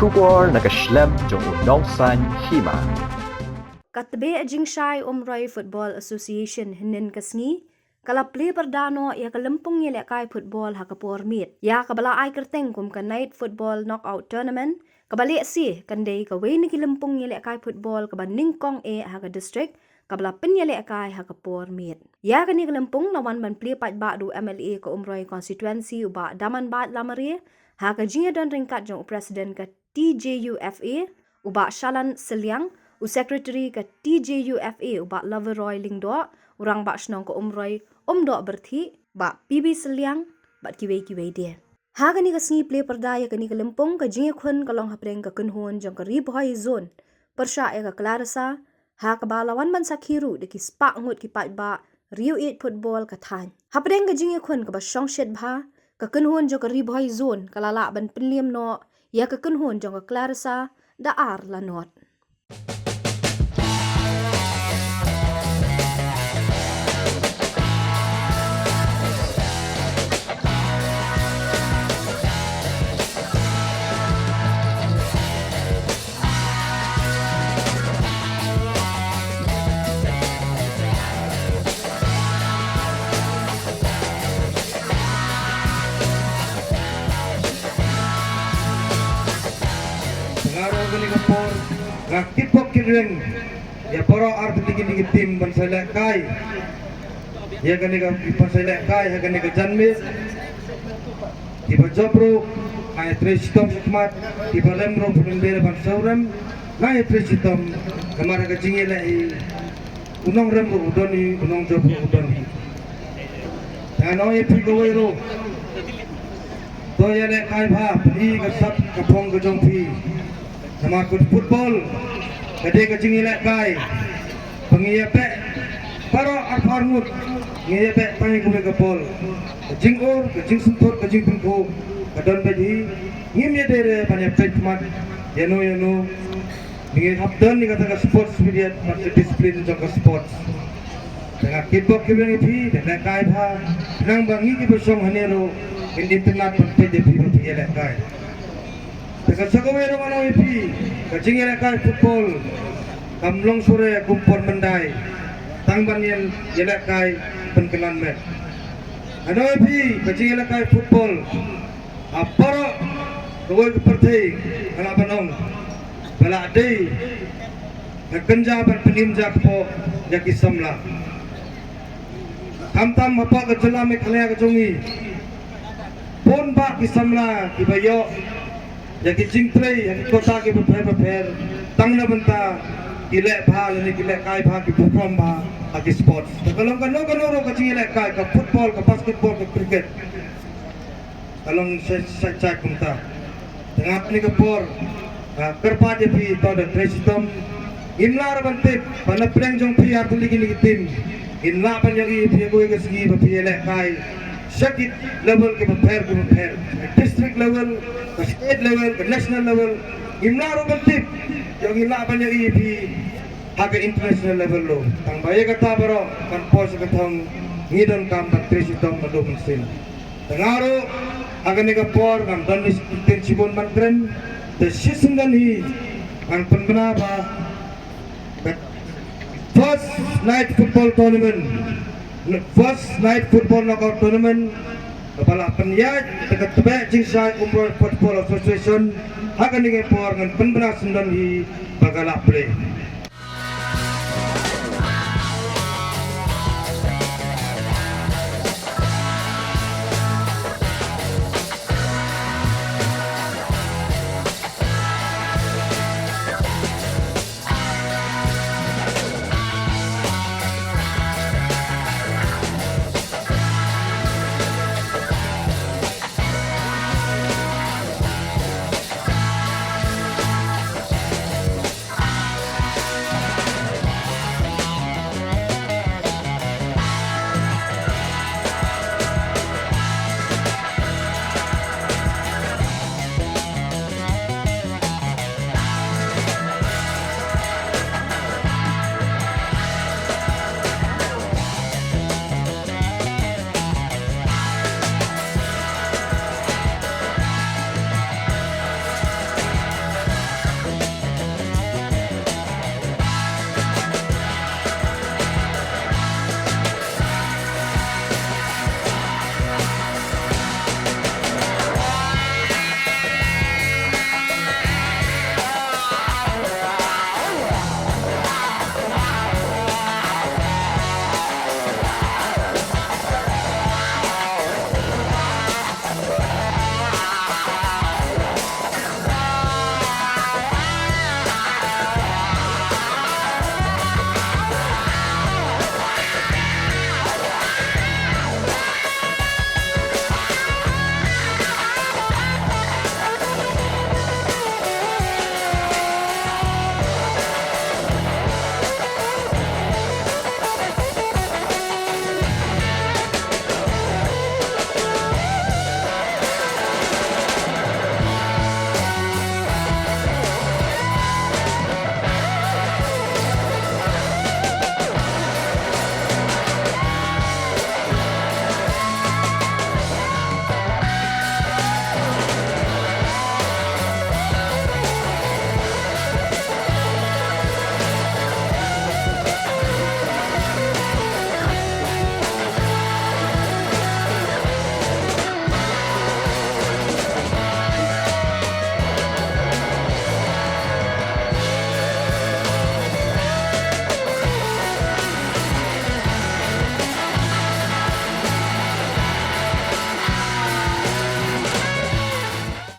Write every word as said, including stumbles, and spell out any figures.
Khubor na ka shlem jong u nongsaiñ hima. Ka Tbeh Jingshai Umroi Football Association hynnin ka sngi ka la plie pyrda noh ïa ka lympung ïalehkai football ha ka por miet, ïa kaba la ai kyrteng kum ka Night Football Knockout Tournament, kaba lehse kan dei kawei na ki lympung ïalehkai football kaba nyngkong eh ha ka district, kaba la pynïalehkai ha ka por miet. Ïa kane ka lympung la wan ban plie paidbah da u M L A ka Umroi constituency u Bah Damanbait Lamare, ha ka jingïadon ryngkat jong u president ka T J U F A u Bah Shalan Sylliang, u secretary ka T J U F A u Bah Loverroy Lyngdoh, u rangbah shnong ka Umroi Umdoh Byrthih, Bah P B Sylliang, bad kiwei kiwei de. Ha kane ka sngi plie pyrda ïa kane ka lympung, ka jingïakhun ka long hapdeng ka kynhun jong ka Ri Bhoi Zone pyrshah ïa ka Clarissa, ha kaba la wan ban sakhi ruh da ki spah ngut ki paidbah riew ïeit football ka thaiñ. Hapdeng ka jingïakhun kaba shongshit bha, ka kynhun jong ka Ri Bhoi Zone ka la lah ban pynliem noh ïa ka kynhun jong ka Clarissa da ar la not. Nga ruh kane ka por nga kit pok kit reng ïa baroh artylli ki team ban sa lehkai ïa kane ka, ban sa lehkai ha kane ka janmiet. Kiba jop ruh nga ïatrei shitom shakhmat, kiba rem ruh pynban ban sa rem, nga ïatrei shitom. Namar ha ka jingïaleh hi u nongrem ruh u don hi, u nongjop ruh u don hi. Te nga ong ïa phi kawei ruh, to ïalehkai bha, phi ka sap ka phong ka jong phi. Namar ka football ka dei ka jingïalehkai ba ngi ïabeh baroh arphew ngut, ngi ïabeh tang ïa kawei ka bol. Ka jingïoh, ka jingsngewthuh, ka jingpynkhuid ka don beit hi. Ngim ïadei re ban ïapeit khmat ïano ïano. Ngi hap don ïa kata ka sports spirit bad ka discipline jong ka sports. Te nga kit bok kit reng ïa phi, te lehkai bha, khnang ba ngi kiba shong hangne ruh ngin itynnad ban peit ïa phi ba phi ïalehkai. Te ka sa kawei ruh ngan ong ïa phi, ka jingïalehkai football kam long shuh re kum por myndai, tang ban ïalehkai pynkylla met. Ngan ong ïa phi, ka jingïalehkai football ha baroh kawei ka pyrthei, nga lah ban ong ba la dei ka kynja ban pynim ja kpoh ïa ki samla. Khamtam hapoh ka jylla Meghalaya ka jong ngi, bun bah ki samla kiba ïoh ïa ki jingtrei ha ki kota kiba pher bapher, tang na bynta ki leh bha lane ki lehkai bha, ki perform bha ha ki sports. Te ka long kano kano ruh ka jingïalehkai, ka football, ka basketball, ka cricket, ka long sha sha sha kumta. Te nga kane ka por nga kyrpad ïa phi, to da trei shitom. Ngim lah ruh ban tip ba na pdeng jong phi artylli kine ki team ngin lah ban ïohi ïa phi ha kawei ka sngi ba phi ïalehkai sha ki level kiba pher kiba pher, ka district level, ka state level, ka national level. Ngim lah ruh ban tip, ïoh ngin lah ban ïohi ïa phi ha ka international level ruh. Tang ba ïa kata baroh kan poi sha ka thong, ngi donkam ban trei shitom naduh mynsiem. Te nga ruh ha kane ka por ngam don ktien shibun ban kren, te shisyndon hi ngan pynbna ba ka first night football tournament, first night football knockout tournament, kaba la pynïaid da ka Tbeh Jingshai Umroi Football Association ha kane ka por, ngan pynbna syndon hi ba ka la plie.